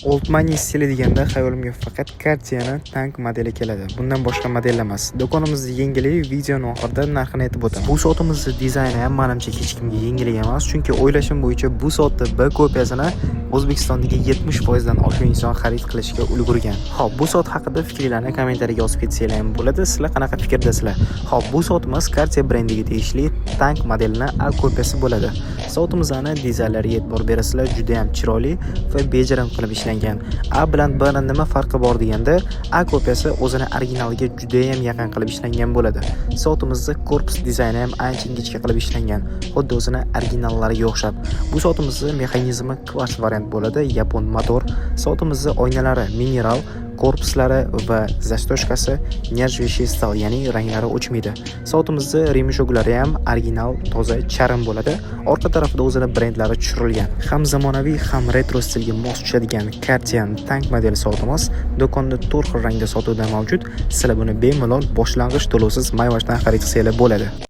Old Money stili deganda xayolimga faqat Cartier'ni Tank modeli keladi. Bundan boshqa model emas. Do'konimizda yengili, videoni oxirida narxini aytib o'taman. Bu soatimizni dizayni ham manimcha hech kimga yengillik emas, chunki o'ylashim bo'yicha bu soatni B kopiyasini O'zbekistondagi 70% dan oshiq inson xarid qilishga ulgurgan. Xo'p, bu soat haqida fikringlarni kommentariyga yozib ketsanglar ham bo'ladi. Sizlar qanaqa fikrdasizlar? Xo'p, bu soatimiz Cartier brendiga tegishli Tank modelini A kopiyasi bo'ladi. Soatimizni dizaynlariga e'tibor berasizlar, juda ham chiroyli va bejirim qilib ishlangan. A bilan B ni nima farqi bor deganda, A kopiyasi o'zini originaliga juda ham yaqin qilib ishlangan bo'ladi. Soatimizni korpus dizayni ham ancha ingichka qilib ishlangan, xuddi o'zini originallariga o'xshab. Bu soatimizni mexanizmi kvarts variant bo'ladi, yapon motor. Soatimizni oynalari mineral, korpuslari va застёжка si нержавеющий сталь, ya'ni ranglari o'chmaydi. Soatimizni ремешок lari ham original toza charm bo'ladi. Orqa tarafida o'zini brendlari tushirilgan. Ham zamonaviy, ham retro stilga mos tushadigan Cartier Tank modeli soatimiz do'konda to'rt xil rangda sotuvda mavjud. Sizlar buni bemalol boshlang'ich to'lovsiz Maywashdan xarid qilsanglar bo'ladi.